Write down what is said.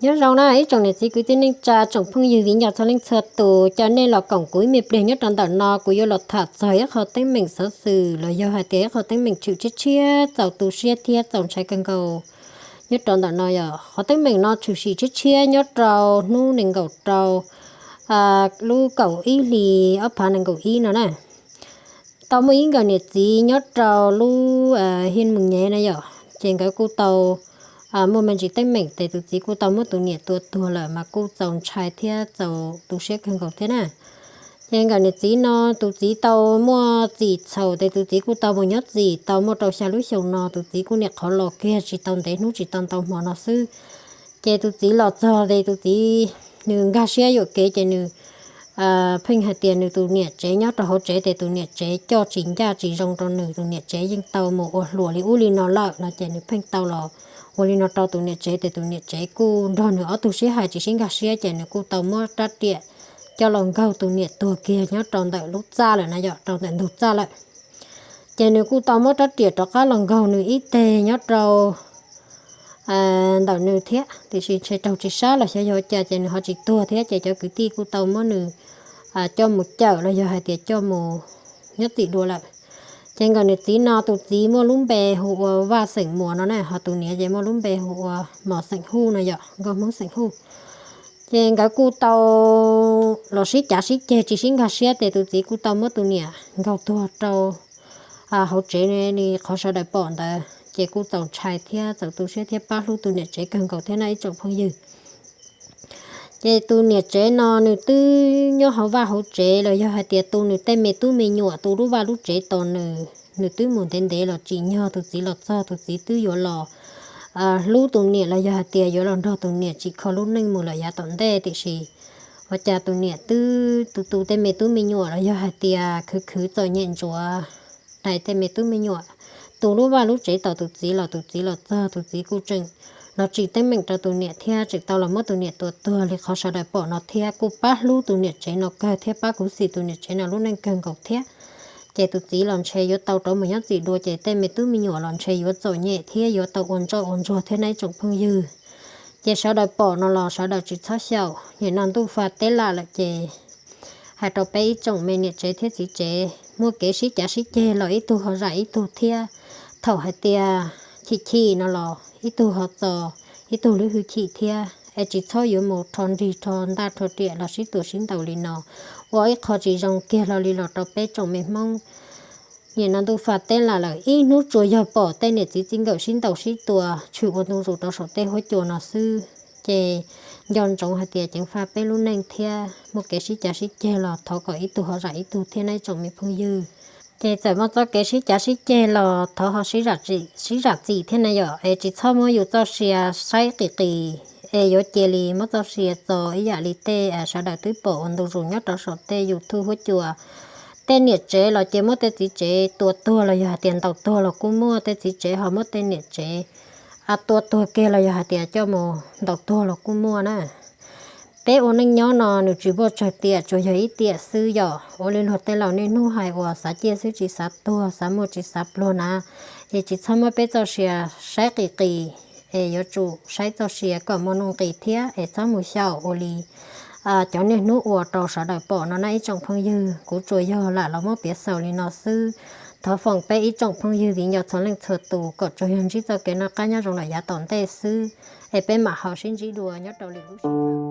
Nyob zoo na ib tsoom niam txiv kwv tij neej tsa tsoom phooj ywg viv ncaus txhua leej txhua tus, coj nej los koom kuv ib me pliag nyob rau ntawm no, kuv yuav los tham txog ib qho teeb meem xov xwm los yog hais tias ib qho teeb meem tshwm tshiab tshiab txaus tu siab thiab txaus ntshai kawg nkaus. Nyob rau ntawm no yog qhov teeb meem no tshwm sim tshiab tshiab nyob rau hnub nees nkaum rau lub kaum ib hli ob phav nees nkaum ib no na. Tau muaj ib nkawm niam txiv nyob rau lub Hiaj Mus Nyev na yom, ces nkawd kuj tau muaj me ntsis teeb meem ces tus txiv kuj tau muab tus niam tua tuag lawm mas kuj txaus ntshai thiab txaus tu siab kawg nkaus thiab na. Ces nkawm niam txiv no tus txiv tau muaj txim txhaum ces tus txiv kuj tau mus nyob txim tau muaj rau xya lub xyoo no, tus txiv kuj niam qhov los kiag tsis tau ntev hnub tsis tau ntau hmo no xwb. Ces tus txiv los txog ces tus txiv nws nkag siab yuam kev ces nws pheej hais tias nws tus niam tsev nyob rau hauv tsev ces tus niam tsev coj tsis ncaj tsis zoo rau nws, tus niam tsev yeej tau mus ua hluas li ub li no lawm no ces nws pheej tau los ua li no rau tus niam tsev ces tus niam tsev kuj nrog nws ob tug sib hais tsis sib nkag siab ces nws kuj tau muab rab riam coj los nkaug tus niam tuag kiag nyob rau ntawm lub txaj lawm na yom, rau ntawm ntug txaj lawm. Ces nws kuj tau muab rab riam rov qab los nkaug nws ib teg nyob rau ntawm nws thiab, tiam sis ntshe raug tsis sab los xyov yog cas ces nws ho tsis tuag thiab ces cov kwv tij kuj tau muab nws coj mus cawm los yog hais tias coj mus nyob txim dua lawm. Ces nkawm niam txiv no tus txiv muaj lub npe hu ua Vaj xeem Muas no na, ho tus niam ces muaj lub npe hu ua Mos xeem Huj no yom, nkauj Hmoob xeem Huj. Ces nkawd kuj tau los sib cav sib ceg tsis sib nkag siab ces tus txiv kuj tau muab tus niam nkaug tuag rau hauv tsev li qhov sawv daws pom ntawd ces kuj txaus ntshai thiab txaus tu siab thiab pab hlub tus niam tsev kawg nkaus thiab na ib tsoom phooj ywg. Ces tus niam tsev no nws twb nyob hauv vaj hauv tsev los yog hais tias tu nws tej me tub me nyuam tu lub vaj lub tsev tos nws, nws twb mus ntev ntev los tsim nyog tus txiv los txog tus txiv twb yuav los hlub tus niam los yog hais tias yuav los nrog tus niam tsim kho lub neej mus lawm yav tom ntej, tiam sis ua cas tus niam twb tu tu tej me tub me nyuam los yog hais tias khwv khwv txom nyem ntsuav daim tej me tub me nyuam, tu lub vaj lub tsev tos tus txiv los tus txiv los txog tus txiv kuj tseem los tsim teeb meem rau tus niam thiab tseem tau los muab tus niam tua tuag li qhov sawv daws pom no thiab kuj pab hlub tus niam tsev no kawg thiab pab khuv xim tus niam tsev no lub neej kawg nkaus thiab. Ces tus txiv los ntshe yuav tau rov mus nyob txim dua ces tej me tub me nyuam los ntshe yuav txom nyem thiab yuav tau ua ntsoj ua ntsuag thiab na ib tsoom phooj ywg. Ces sawv daws pom no los sawv daws tsis txhob xyaum, nim no ntuj fa teb lam lawm ces hais rau peb ib tsoom me niam tsev thiab txiv tsev muaj kev sib cav sib ceg los ib tug ho zam ib tug thiab. Thaum hais tias chim chim no los ib tug ho txo ib tug lub hwj chim thiab es tsis txhob yuav mus rho nrig rho ntaj rho riam los sib tua sib ntaus li no ua ib qho tsis zoo kiag hlo li los rau peb tsoom me Hmoob. Nim no ntuj fa teb lam lawm ib hnub tsuas yog pom tej niam txiv txij nkawm sib ntaus sib tua tshwm ua ntu zus rau saum tej huab cua no xwb. Ces nco ntsoov hais tias ceev faj peb lub neej thiab muaj kev sib cav sib ceg los thov kom ib tug ho zam ib tug thiab na ib tsoom me phooj ywg. Ces txawm muaj txoj kev sib cav sib ceg los thov ho sib zam txim thiab na yom, es tsis txhob muab yus txoj sia saib qis qis es yuav cia li muab txoj sia txo ib yam li tej sawv daws twb pom ua ntu zus nyob rau saum tej YouTube huab cua. Tej niam tsev los cia muab tej txiv tsev tua tuag los yog hais tias ntaus tuag los kuj muaj, tej txiv tsev ho muab tej niam tsev tua tuag kiag los yog hais tias coj mus ntaus tuag los kuj muaj na. Peb ua neej nyob no nws tsis muaj tsawg tiam, tsuas yog ib tiam xwb yom. Ua li luag tej laus niaj hnub hais uas xav ciaj xwb tsis xav tuag, xav muaj tsis xav pluag na. Es tsis txhob muab peb txoj sia saib qis qis, es yuav tsum saib txoj sia kom muaj nuj nqis thiab es txhob mus xyaum ua li cov niaj hnub ua rau sawv daws pom no na ib tsoom phooj ywg. Kuv tsuas yog lam los muab piav xaus li no xwb. Thov foom peb ib tsoom phooj ywg viv ncaus txhua leej txhua tus kom tsuas yog ntsib txoj kev noj qab nyob zoo lawm yav tom ntej xwb, es peb mam ho sib ntsib dua nyob rau lwm lub sij hawm.